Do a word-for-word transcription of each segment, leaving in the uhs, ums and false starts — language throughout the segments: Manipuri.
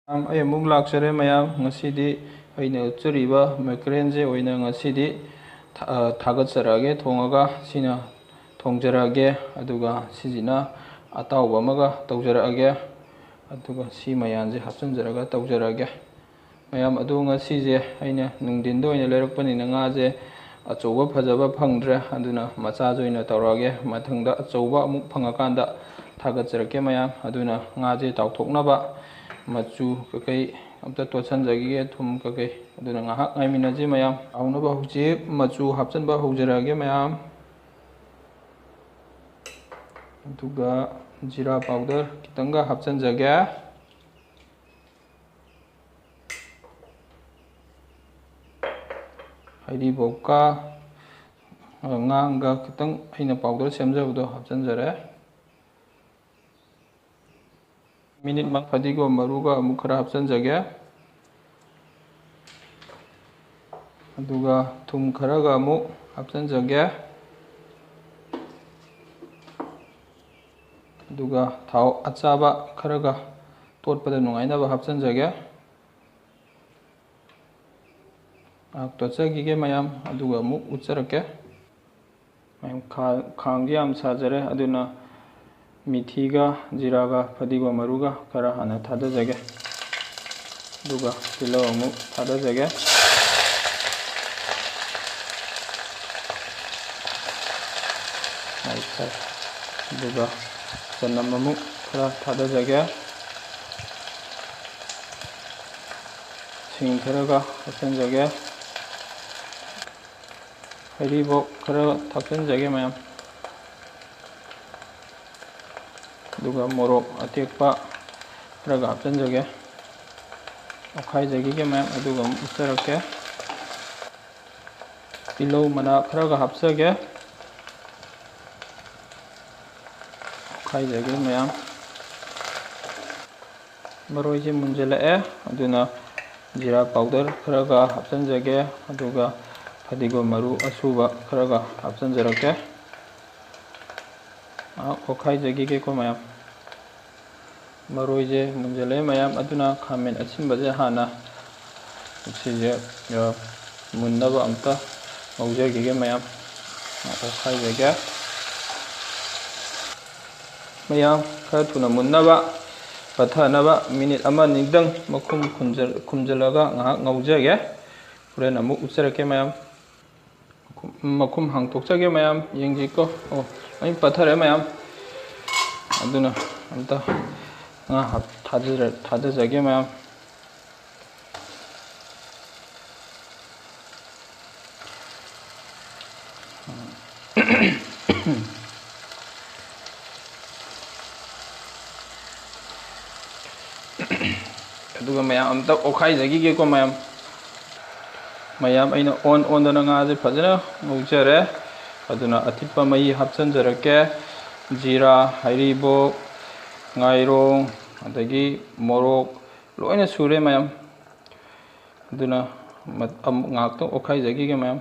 ꯃꯌꯥꯝ, ꯑꯩ ꯑꯃꯨꯛ ꯂꯥꯛꯆꯔꯦ ꯃꯌꯥꯝ꯫ ꯉꯁꯤꯗꯤ ꯑꯩꯅ ꯎꯠꯆꯔꯤꯕ ꯃꯥꯏꯀ꯭ꯔꯦꯟꯁꯦ ꯑꯣꯏꯅ ꯉꯁꯤꯗꯤ ꯊꯥ-, ꯑ, ꯊꯥꯒꯠꯆꯔꯛꯑꯒꯦ ꯊꯣꯡꯉꯒ꯫ ꯁꯤꯅ ꯊꯣꯡꯖꯔꯛꯑꯒꯦ, ꯑꯗꯨꯒ ꯁꯤꯁꯤꯅ ꯑꯇꯥꯎꯕ ꯑꯃꯒ ꯇꯧꯖꯔꯛꯑꯒꯦ, ꯑꯗꯨꯒ ꯁꯤ ꯃꯌꯥꯟꯁꯦ ꯍꯥꯞꯆꯤꯟꯖꯔꯒ ꯇꯧꯖꯔꯛꯑꯒꯦ꯫ ꯃꯌꯥꯝ, ꯑꯗꯨ ꯉꯁꯤꯁꯦ ꯑꯩꯅ ꯅꯨꯡꯊꯤꯟꯗ ꯑꯣꯏꯅ ꯂꯩꯔꯛꯄꯅꯤꯅ ꯉꯥꯁꯦ ꯑꯆꯧꯕ ꯐꯖꯕ ꯐꯪꯗ꯭ꯔꯦ, ꯑꯗꯨꯅ ꯃꯆꯥꯁꯦ ꯑꯣꯏꯅ ꯇꯧꯔꯛꯑꯒꯦ꯫ ꯃꯊꯪꯗ ꯑꯆꯧꯕ ꯑꯃꯨꯛ ꯐꯪꯉꯀꯥꯟꯗ ꯊꯥꯒꯠꯆꯔꯛꯀꯦ ꯃꯌꯥꯝ꯫ ꯑꯗꯨꯅ ꯉꯥꯁꯦ ꯇꯥꯎꯊꯣꯛꯅꯕ ꯃꯆꯨ ꯀꯩꯀꯩ ꯑꯝꯇ ꯇꯣꯠꯁꯟꯖꯈꯤꯒꯦ, ꯊꯨꯝ ꯀꯩꯀꯩ꯫ ꯑꯗꯨꯅ ꯉꯥꯏꯍꯥꯛ ꯉꯥꯏꯃꯤꯟꯅꯁꯤ ꯃꯌꯥꯝ꯫ ꯇꯥꯎꯅꯕ ꯍꯧꯖꯤꯛ ꯃꯆꯨ ꯍꯥꯞꯆꯤꯟꯕ ꯍꯧꯖꯔꯛꯑꯒꯦ ꯃꯌꯥꯝ꯫ ꯑꯗꯨꯒ ꯖꯤꯔꯥ ꯄꯥꯎꯗꯔ ꯈꯤꯇꯪꯒ ꯍꯥꯞꯆꯤꯟꯖꯒꯦ꯫ ꯍꯩꯔꯤꯕꯣꯞꯀ, ꯑ, ꯉꯥꯒ ꯈꯤꯇꯪ ꯑꯩꯅ ꯄꯥꯎꯗꯔ ꯁꯦꯝꯖꯕꯗꯣ ꯍꯥꯞꯆꯤꯟꯖꯔꯦ꯫ ꯃꯤꯅꯤꯠ ꯃꯉꯥ ꯐꯗꯤꯒꯣꯝ ꯃꯔꯨꯒ ꯑꯃꯨꯛ ꯈꯔ ꯍꯥꯞꯆꯤꯟꯖꯒꯦ꯫ ꯑꯗꯨꯒ ꯊꯨꯝ ꯈꯔꯒ ꯑꯃꯨꯛ ꯍꯥꯞꯆꯤꯟꯖꯒꯦ꯫ ꯑꯗꯨꯒ ꯊꯥꯎ ꯑꯆꯥꯕ ꯈꯔꯒ ꯇꯣꯠꯄꯗ ꯅꯨꯡꯉꯥꯏꯅꯕ ꯍꯥꯞꯆꯤꯟꯖꯒꯦ꯫ ꯉꯥꯏꯍꯥꯛ ꯇꯣꯠꯆꯈꯤꯒꯦ ꯃꯌꯥꯝ, ꯑꯗꯨꯒ ꯑꯃꯨꯛ ꯎꯠꯆꯔꯛꯀꯦ꯫ ꯃꯌꯥꯝ, ꯈꯥ-, ꯈꯥꯡꯁꯦ ꯌꯥꯝ ꯁꯥꯖꯔꯦ, ꯑꯗꯨꯅ ꯃꯤꯊꯤꯒ ꯖꯤꯔꯥꯒ ꯐꯗꯤꯒꯣꯝ ꯃꯔꯨꯒ ꯈꯔ ꯍꯥꯟꯅ ꯊꯥꯗꯖꯒꯦ꯫ ꯑꯗꯨꯒ ꯇꯤꯜꯍꯧ ꯑꯃꯨꯛ ꯊꯥꯗꯖꯒꯦ꯫ ꯑꯗꯨꯒ ꯆꯅꯝ ꯑꯃꯨꯛ ꯈꯔ ꯊꯥꯗꯖꯒꯦ꯫ ꯁꯤꯡ ꯈꯔꯒ ꯍꯥꯞꯆꯤꯟꯖꯒꯦ꯫ ꯍꯩꯔꯤꯕꯣꯞ ꯈꯔ ꯊꯥꯛꯆꯤꯟꯖꯒꯦ ꯃꯌꯥꯝ꯫ ꯑꯗꯨꯒ ꯃꯣꯔꯣꯛ ꯑꯇꯦꯛꯄ ꯈꯔꯒ ꯍꯥꯞꯆꯤꯟꯖꯒꯦ꯫ ꯑꯣꯠꯈꯥꯏꯖꯈꯤꯒꯦ ꯃꯌꯥꯝ, ꯑꯗꯨꯒ ꯑꯃꯨꯛ ꯎꯠꯆꯔꯛꯀꯦ꯫ ꯇꯤꯜꯍꯧ ꯃꯅꯥ ꯈꯔꯒ ꯍꯥꯞꯆꯒꯦ꯫ ꯑꯣꯠꯈꯥꯏꯖꯒꯦ ꯃꯌꯥꯝ꯫ ꯃꯔꯣꯏꯁꯦ ꯃꯨꯟꯖꯜꯂꯛꯑꯦ, ꯑꯗꯨꯅ ꯖꯤꯔꯥ ꯄꯥꯎꯗꯔ ꯈꯔꯒ ꯍꯥꯞꯆꯤꯟꯖꯒꯦ, ꯑꯗꯨꯒ ꯐꯗꯤꯒꯣꯝ ꯃꯔꯨ ꯑꯁꯨꯕ ꯈꯔꯒ ꯍꯥꯞꯆꯤꯟꯖꯔꯛꯀꯦ꯫ ꯉꯥꯏꯍꯥꯛ ꯑꯣꯠꯈꯥꯏꯖꯈꯤꯒꯦꯀꯣ ꯃꯌꯥꯝ꯫ ꯃꯔꯣꯏꯁꯦ ꯃꯨꯟꯖꯜꯂꯛꯑꯦ ꯃꯌꯥꯝ, ꯑꯗꯨꯅ ꯈꯥꯃꯦꯟ ꯑꯁꯤꯟꯕꯁꯦ ꯍꯥꯟꯅ ꯁꯤꯁꯦ, ꯑ, ꯃꯨꯟꯅꯕ ꯑꯝꯇ ꯉꯧꯖꯈꯤꯒꯦ ꯃꯌꯥꯝ꯫ ꯑꯣꯠꯈꯥꯏꯖꯒꯦ꯫ ꯃꯌꯥꯝ, ꯈꯔ ꯊꯨꯅ ꯃꯨꯟꯅꯕ, ꯄꯠꯊꯅꯕ ꯃꯤꯅꯤꯠ ꯑꯃ ꯑꯅꯤꯗꯪ ꯃꯈꯨꯝ ꯈꯨꯝꯖꯜ-, ꯈꯨꯝꯖꯤꯜꯂꯒ ꯉꯥꯏꯍꯥꯛ ꯉꯧꯖꯒꯦ꯫ ꯍꯣꯔꯦꯟ ꯑꯃꯨꯛ ꯎꯠꯆꯔꯛꯀꯦ ꯃꯌꯥꯝ꯫ ꯃꯈꯨꯝ, ꯃꯈꯨꯝ ꯍꯥꯡꯇꯣꯛꯆꯒꯦ ꯃꯌꯥꯝ, ꯌꯦꯡꯁꯤꯀꯣ꯫ ꯑꯣ, ꯑꯩ ꯄꯠꯊꯔꯦ ꯃꯌꯥꯝ꯫ ꯑꯗꯨꯅ ꯑꯝꯇ ꯉꯥ ꯍꯥꯞ-, ꯊꯥꯗꯖ-, ꯊꯥꯗꯖꯒꯦ ꯃꯌꯥꯝ꯫ ꯑꯗꯨꯒ ꯃꯌꯥꯝ ꯑꯝꯇ ꯑꯣꯠꯈꯥꯏꯖꯈꯤꯒꯦꯀꯣ ꯃꯌꯥꯝ꯫ ꯃꯌꯥꯝ, ꯑꯩꯅ ꯑꯣꯟ ꯑꯣꯟꯗꯅ ꯉꯥꯁꯦ ꯐꯖꯅ ꯉꯧꯖꯔꯦ꯫ ꯑꯗꯨꯅ ꯑꯊꯤꯠꯄ ꯃꯍꯤ ꯍꯥꯞꯆꯤꯟꯖꯔꯛꯀꯦ꯫ ꯖꯤꯔꯥ, ꯍꯩꯔꯤꯕꯣꯞ, ꯉꯥꯏꯔꯣꯡ, ꯑꯗꯒꯤ ꯃꯣꯔꯣꯛ, ꯂꯣꯏꯅ ꯁꯨꯔꯦ ꯃꯌꯥꯝ꯫ ꯑꯗꯨꯅ ꯃ-, ꯑꯃꯨꯛ ꯉꯥꯏꯍꯥꯛꯇꯪ ꯑꯣꯠꯈꯥꯏꯖꯈꯤꯒꯦ ꯃꯌꯥꯝ꯫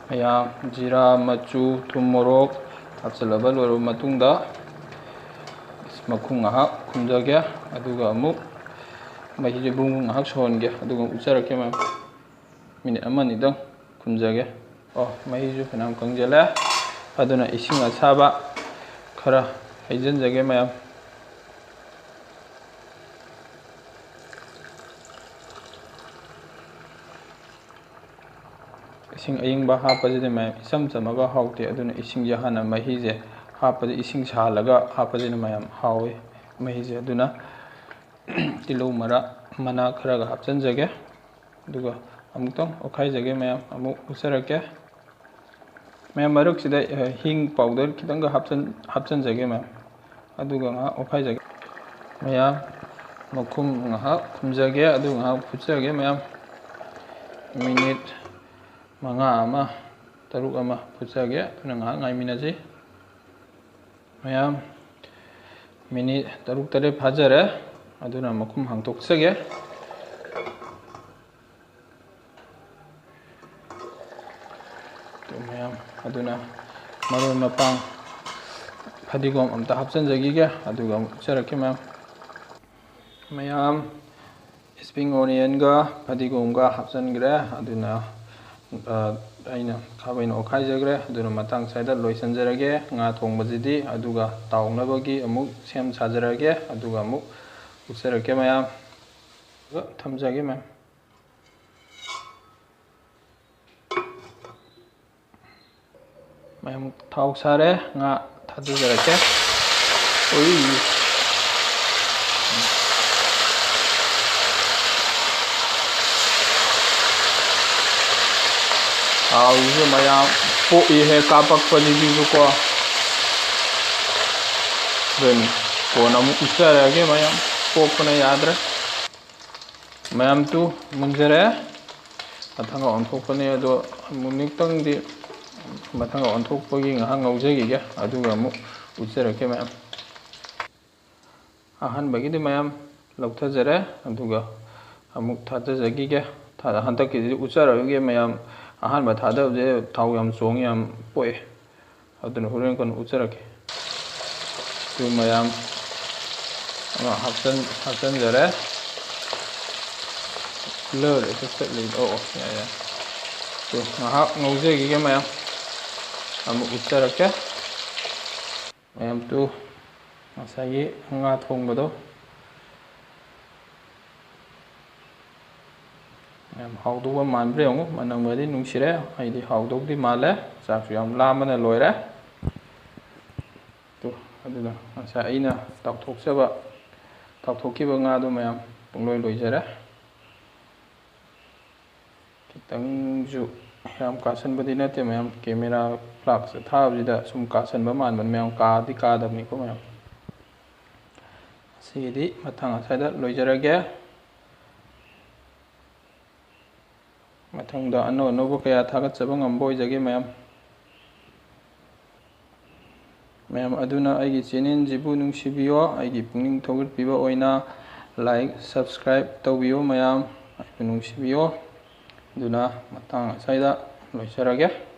ꯃꯌꯥꯝ, ꯖꯤꯔꯥ ꯃꯆꯨ, ꯊꯨꯝ, ꯃꯣꯔꯣꯛ ꯍꯥꯞꯆꯤꯜꯂꯕ ꯂꯣꯏꯔꯕ ꯃꯇꯨꯡꯗ, ꯃꯈꯨꯝ ꯉꯥꯏꯍꯥꯛ ꯈꯨꯝꯖꯒꯦ, ꯑꯗꯨꯒ ꯑꯃꯨꯛ ꯃꯍꯤꯁꯦ ꯕꯨꯡ ꯕꯨꯡ ꯉꯥꯏꯍꯥꯛ ꯁꯧꯍꯟꯒꯦ, ꯑꯗꯨꯒ ꯎꯠꯆꯔꯛꯀꯦ ꯃꯌꯥꯝ꯫ ꯃꯤꯅꯤꯠ ꯑꯃ ꯑꯅꯤꯗꯪ ꯈꯨꯝꯖꯒꯦ꯫ ꯑꯣ, ꯃꯍꯤꯁꯨ ꯐꯅꯌꯥꯝ ꯀꯪꯁꯤꯜꯂꯦ, ꯑꯗꯨꯅ ꯏꯁꯤꯡ ꯑꯁꯥꯕ ꯈꯔ ꯍꯩꯖꯤꯟꯖꯒꯦ ꯃꯌꯥꯝ꯫ ꯏꯁꯤꯡ ꯑꯏꯪꯕ ꯍꯥꯞꯄꯁꯤꯗꯤ ꯃꯌꯥꯝ ꯏꯆꯝ ꯆꯝꯃꯒ ꯍꯥꯎꯇꯦ, ꯑꯗꯨꯅ ꯏꯁꯤꯡꯁꯦ ꯍꯥꯟꯅ, ꯃꯍꯤꯁꯦ ꯍꯥꯞꯄꯁꯦ ꯏꯁꯤꯡ ꯁꯥꯍꯜꯂꯒ ꯍꯥꯞꯄꯁꯤꯅ ꯃꯌꯥꯝ ꯍꯥꯎꯏ ꯃꯍꯤꯁꯦ꯫ ꯑꯗꯨꯅ ꯇꯤꯜꯍꯧ ꯃꯔꯥ ꯃꯅꯥ ꯈꯔꯒ ꯍꯥꯞꯆꯤꯟꯖꯒꯦ, ꯑꯗꯨꯒ ꯑꯃꯨꯛꯇꯪ ꯑꯣꯠꯈꯥꯏꯖꯒꯦ ꯃꯌꯥꯝ, ꯑꯃꯨꯛ ꯎꯠꯆꯔꯛꯀꯦ꯫ ꯃꯌꯥꯝ, ꯃꯔꯛꯁꯤꯗ, ꯑ, ꯍꯤꯡ powder ꯈꯤꯇꯪꯒ ꯍꯥꯞꯆꯟ-, ꯍꯥꯞꯆꯟꯖꯒꯦ ꯃꯌꯥꯝ꯫ ꯑꯗꯨꯒ ꯉꯥꯏꯍꯥꯛ ꯑꯣꯠꯈꯥꯏꯖꯒꯦ꯫ ꯃꯌꯥꯝ, ꯃꯈꯨꯝ ꯉꯥꯏꯍꯥꯛ ꯈꯨꯝꯖꯒꯦ, ꯑꯗꯨ ꯉꯥꯏꯍꯥꯛ ꯐꯨꯠꯆꯒꯦ ꯃꯌꯥꯝ꯫ ꯃꯤꯅꯤꯠ ꯃꯉꯥ ꯑꯃ, ꯇꯔꯨꯛ ꯑꯃ ꯐꯨꯠꯆꯒꯦ꯫ ꯑꯗꯨꯅ ꯉꯥꯏꯍꯥꯛ ꯉꯥꯏꯃꯤꯟꯅꯁꯤ꯫ ꯃꯌꯥꯝ, ꯃꯤꯅꯤꯠ ꯇꯔꯨꯛ ꯇꯔꯦꯠ ꯐꯥꯖꯔꯦ꯫ ꯑꯗꯨꯅ ꯃꯈꯨꯝ ꯍꯥꯡꯗꯣꯛꯆꯒꯦ꯫ ꯑꯗꯨ ꯃꯌꯥꯝ, ꯑꯗꯨꯅ ꯃꯔꯣꯏ ꯃꯄꯥꯡ ꯐꯗꯤꯒꯣꯝ ꯑꯝꯇ ꯍꯥꯞꯆꯤꯟꯖꯈꯤꯒꯦ, ꯑꯗꯨꯒ ꯑꯃꯨꯛ ꯎꯠꯆꯔꯛꯀꯦ ꯃꯌꯥꯝ꯫ ꯃꯌꯥꯝ, spring onionꯒ ꯐꯗꯤꯒꯣꯝꯒ ꯍꯥꯞꯆꯤꯟꯈ꯭ꯔꯦ꯫ ꯑꯗꯨꯅ, ꯑ, ꯑꯩꯅ ꯈꯥꯕꯩꯅ ꯑꯣꯠꯈꯥꯏꯖꯈ꯭ꯔꯦ꯫ ꯑꯗꯨꯅ ꯃꯇꯥꯡ ꯁ꯭ꯋꯥꯏꯗ ꯂꯣꯏꯁꯤꯟꯖꯔꯒꯦ ꯉꯥ ꯊꯣꯡꯕꯁꯤꯗꯤ꯫ ꯑꯗꯨꯒ ꯇꯥꯎꯅꯕꯒꯤ ꯑꯃꯨꯛ ꯁꯦꯝ ꯁꯥꯖꯔꯛꯑꯒꯦ, ꯑꯗꯨꯒ ꯑꯃꯨꯛ ꯎꯠꯆꯔꯛꯀꯦ ꯃꯌꯥꯝ꯫ ꯊꯝꯖꯒꯦ ꯃꯌꯥꯝ꯫ ꯃꯌꯥꯝ, ꯊꯥꯎ ꯁꯥꯔꯦ, ꯉꯥ ꯊꯥꯗꯖꯔꯛꯀꯦ꯫ ꯎꯏ꯫ ꯊꯥꯎꯁꯤꯁꯨ ꯃꯌꯥꯝ ꯄꯣꯛꯏꯍꯦ ꯀꯥꯞꯄꯛꯄꯁꯤꯁꯨꯀꯣ꯫ ꯑꯗꯨꯅꯤ, ꯀꯣꯟꯅ ꯑꯃꯨꯛ ꯎꯠꯆꯔꯛꯑꯒꯦ ꯃꯌꯥꯝ, ꯄꯣꯛꯄꯅ ꯌꯥꯗ꯭ꯔꯦ꯫ ꯃꯌꯥꯝ, ꯇꯨ ꯃꯨꯟꯖꯔꯦ꯫ ꯃꯊꯪꯒ ꯑꯣꯟꯊꯣꯛꯄꯅꯦ, ꯑꯗꯣ ꯃꯨꯟꯅꯤꯛꯇꯪꯗꯤ ꯃꯊꯪꯒ ꯑꯣꯟꯊꯣꯛꯄꯒꯤ ꯉꯥꯏꯍꯥꯛ ꯉꯧꯖꯈꯤꯒꯦ, ꯑꯗꯨꯒ ꯑꯃꯨꯛ ꯎꯠꯆꯔꯛꯀꯦ ꯃꯌꯥꯝ꯫ ꯑꯍꯥꯟꯕꯒꯤꯗꯤ ꯃꯌꯥꯝ ꯂꯧꯊꯖꯔꯦ, ꯑꯗꯨꯒ ꯑꯃꯨꯛ ꯊꯥꯗꯖꯈꯤꯒꯦ꯫ ꯊꯥ-, ꯍꯟꯗꯛꯀꯤꯗꯤ ꯎꯠꯆꯔꯛꯑꯒꯦ ꯃꯌꯥꯝ꯫ ꯑꯍꯥꯟꯕ ꯊꯥꯗꯕꯁꯦ ꯊꯥꯎ ꯌꯥꯝ ꯆꯣꯡꯉꯤ, ꯌꯥꯝ ꯄꯣꯛꯑꯦ꯫ ꯑꯗꯨꯅ ꯍꯣꯔꯦꯟ ꯀꯣꯟꯅ ꯎꯠꯆꯔꯛꯀꯦ꯫ ꯑꯗꯨ ꯃꯌꯥꯝ ꯑꯃ ꯍꯥꯞꯆꯟ-, ꯍꯥꯞꯆꯟꯖꯔꯦ꯫ ꯂꯣꯏꯔꯦ, ꯆꯠꯂꯤ꯫ ꯑꯣ, ꯑꯣ, ꯌꯥꯏ, ꯌꯥꯏ꯫ ꯑꯗꯨ ꯉꯥꯏꯍꯥꯛ ꯉꯧꯖꯈꯤꯒꯦ ꯃꯌꯥꯝ, ꯑꯃꯨꯛ ꯎꯠꯆꯔꯛꯀꯦ꯫ ꯃꯌꯥꯝ, ꯇꯨ ꯉꯁꯥꯏꯒꯤ ꯉꯥ ꯊꯣꯡꯕꯗꯣ꯫ ꯌꯥꯝ ꯍꯥꯎꯗꯧꯕ ꯃꯥꯟꯕ꯭ꯔꯥ ꯌꯦꯡꯉꯨ, ꯃꯅꯝꯒꯗꯤ ꯅꯨꯡꯁꯤꯔꯦ꯫ ꯑꯩꯗꯤ ꯍꯥꯎꯗꯧꯗꯤ ꯃꯥꯜꯂꯦ, ꯆꯥꯛꯁꯨ ꯌꯥꯝ ꯂꯥꯝꯕꯅ ꯂꯣꯏꯔꯦ꯫ ꯇꯨ, ꯑꯗꯨꯅ ꯉꯁꯥꯏ ꯑꯩꯅ ꯇꯥꯎꯊꯣꯛꯆꯕ, ꯇꯥꯎꯊꯣꯛꯈꯤꯕ ꯉꯥꯗꯣ ꯃꯌꯥꯝ ꯄꯨꯡꯂꯣꯏ ꯂꯣꯏꯖꯔꯦ꯫ ꯈꯤꯇꯪꯁꯨ ꯌꯥꯝ ꯀꯥꯁꯟꯕꯗꯤ ꯅꯠꯇꯦ ꯃꯌꯥꯝ, camera flask ꯊꯥꯕꯁꯤꯗ ꯁꯨꯝ ꯀꯥꯁꯟꯕ ꯃꯥꯟꯕꯅꯤ ꯃꯌꯥꯝ, ꯀꯥꯗꯤ ꯀꯥꯗꯕꯅꯤꯀꯣ ꯃꯌꯥꯝ꯫ ꯑꯁꯤꯒꯤꯗꯤ ꯃꯊꯪ ꯑꯁ꯭ꯋꯥꯏꯗ ꯂꯣꯏꯖꯔꯒꯦ꯫ ꯃꯊꯪꯗ ꯑꯅꯧ ꯑꯅꯧꯕ ꯀꯌꯥ ꯊꯥꯒꯠꯆꯕ ꯉꯝꯕ ꯑꯣꯏꯖꯒꯦ ꯃꯌꯥꯝ꯫ ꯃꯌꯥꯝ ꯑꯗꯨꯅ ꯑꯩꯒꯤ channelꯁꯤꯕꯨ ꯅꯨꯡꯁꯤꯕꯤꯌꯣ, ꯑꯩꯒꯤ ꯄꯨꯛꯅꯤꯡ ꯊꯧꯒꯠꯄꯤꯕ ꯑꯣꯏꯅ like, subscribe ꯇꯧꯕꯤꯌꯨ ꯃꯌꯥꯝ, ꯑꯩꯕꯨ ꯅꯨꯡꯁꯤꯕꯤꯌꯣ꯫ ꯑꯗꯨꯅ ꯃꯇꯥꯡ ꯑꯁ꯭ꯋꯥꯏꯗ ꯂꯣꯏꯖꯔꯒꯦ꯫